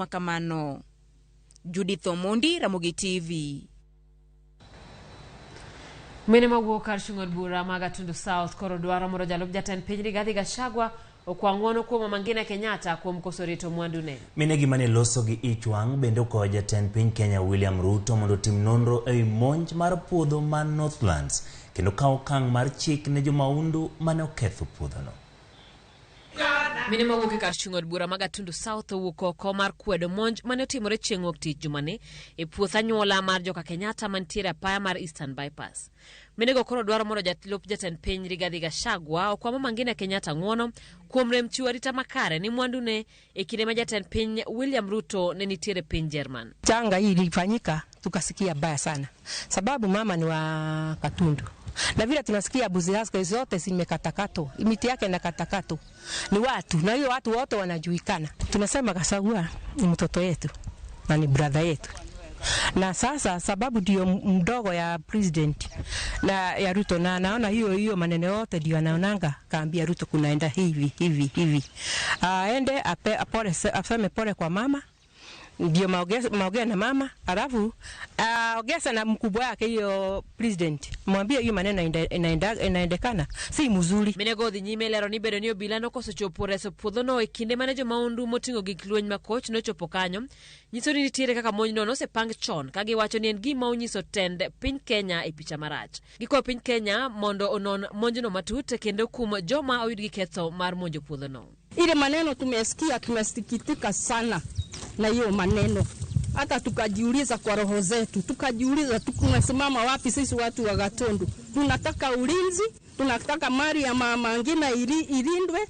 Makamano. Judith Omondi, Ramogi TV. Mine mawuok kar chung' od bura ma Gatundu South koro dwaro mondo jalup jatend piny Rigathi Gachagua okwa ng'uono kuom Mama Ngina Kenyatta kuom koso rito mwandune. Minegi mane loso gi ich wang' bende okwayo jatend piny Kenya William Ruto mondo otim nonro ewi monj mar puodho ma Northlands kendo kaw okang' mar chik ne jomaundu mane oketho puodhono. Mine mawuok e kar chung' od bura ma Gatundu South owuok oko mar kwedo monj mane otimore chieng' wuok tich jumani e puoth anyuola mar joka Kenyatta mantiere apaya mar Eastern Bypass. Minego koro dwaro mondo jalup jatend piny Rigathi Gachagua okwa Mama Ngina Kenyatta ng'uono kuom rem chiwo arita makare ni mwandune e kinde ma jatend piny William Ruto ne nitiere piny Jerman. Janga hii ilifanyika tukasikia baya sana, sababu mama ni wa Katundu na vile tunasikia buzi zake zote zimekatakatwa, miti yake inakatakatwa ni watu, na hiyo watu wote wanajulikana. Tunasema Gachagua ni mtoto yetu na ni brother yetu, na sasa sababu ndio mdogo ya president na ya Ruto, na naona hiyo hiyo maneno yote ndio anaonanga, kaambia Ruto kunaenda hivi hivi hivi, aende ape, apole, aseme pole kwa mama ndio maongea na mama, alafu aongeza na mkubwa wake hiyo president, mwambie hiyo maneno inaendekana si mzuri. Minego dhi nyime lero ni bedo ni obila nokoso chopo reso puodhono e kinde mane jomaundu moting'o gik lweny makoch nochopo kanyo nyiso ni nitiere kaka monjno nosepang chon ka giwacho ni en gima onyiso tend piny Kenya e picha marach. Gikwayo piny Kenya mondo onon monjno matut kendo kum joma oyud gi ketho mar monjo puodhono. Ile maneno tumesikia, tumesikitika sana na hiyo maneno, hata tukajiuliza kwa roho zetu, tukajiuliza tunasimama wapi sisi watu wa Gatundu. Tunataka ulinzi, tunataka mali ya mama Ngina ilindwe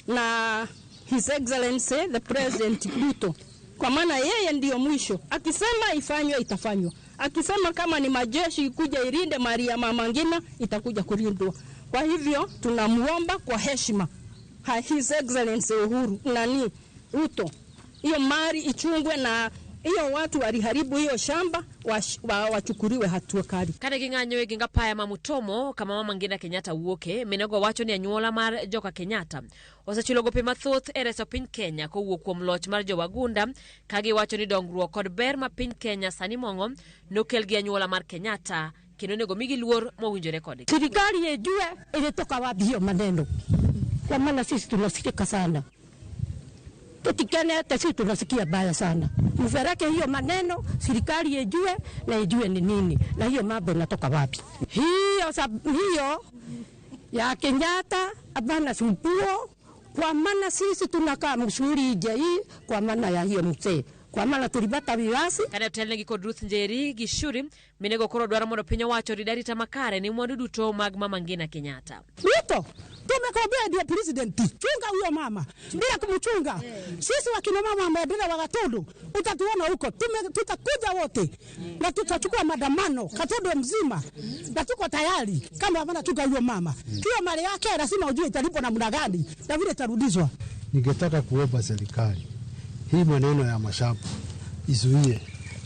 na His Excellency the President Ruto, kwa maana yeye ndiyo mwisho. Akisema ifanywe itafanywa, akisema kama ni majeshi ikuja ilinde mali ya mama Ngina itakuja kulindwa. Kwa hivyo tunamuomba kwa heshima His Excellency Uhuru nani Ruto, hiyo mali ichungwe na hiyo watu waliharibu hiyo shamba wachukuliwe hatua kali. Kane ging'anyo e ging apaya ma Mutomo kama Mama Ngina Kenyatta wuoke, minego wacho ni anyuola mar joka Kenyatta osechulo gope mathoth e reso piny Kenya kowuok kuom loch mar jowagunda ka giwacho ni dongruok kod ber ma piny Kenya sani mong'o nokel gi anyuola mar Kenyatta kendo onego migi luor mowinjore kodgi. Serikali ijue ilitoka wapi hiyo maneno, kwa maana sisi tunasikika sana, tutikenete sisi tunasikia baya sana. Mfereke hiyo maneno, serikali ijue na ijue ni nini na hiyo mambo inatoka wapi. Hiyo, hiyo ya Kenyatta abana supuo, kwa maana sisi tunakaa msuri nje hii kwa maana ya hiyo mzee, kwa maana tulipata viwasi. Kane otelnegi kod Ruth Njeri gi Shuri, minego koro dwaro mondo piny owacho orid arita makare ni mwandu duto mag Mama Ngina Kenyatta. Ruto, tumekwambia ndio president, chunga huyo mama bila kumchunga. Sisi wakina mama wa maendeleo wa Gatundu utatuona huko, tutakuja wote na tutachukua maandamano Gatundu mzima, na tuko tayari kama hapana chunga huyo mama. Hiyo mali yake lazima ujue italipwa namna gani na vile itarudishwa. Ningetaka kuomba serikali hii maneno ya mashamba izuie,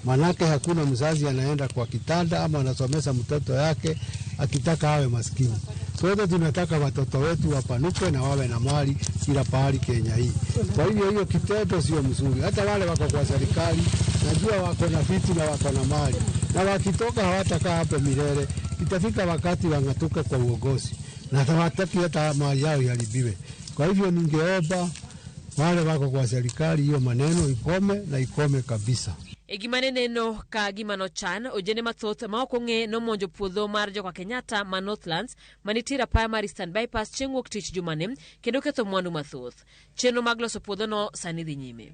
manake hakuna mzazi anaenda kwa kitanda ama anasomesha mtoto yake akitaka awe maskini. Sote tunataka watoto wetu wapanuke na wawe na mali kila pahali Kenya hii. Kwa hivyo hiyo kitendo sio mzuri. Hata wale wako kwa serikali najua wako na vitu na wako na mali, na wakitoka hawatakaa hapo milele. Itafika wakati wang'atuke kwa uongozi na hawataki hata mali yao iharibiwe. Kwa hivyo ningeomba wale wako kwa serikali hiyo maneno ikome na ikome kabisa. E gima ne neno ka gima nochan, ojende mathoth ma ok ong'e nomonjo puodho mar joka Kenyatta ma Northlands manitiere apaya mar Eastern Bypass chieng' wuok tich jumani kendo ketho mwandu mathoth. Chenro mag loso puodhono sani dhi nyime.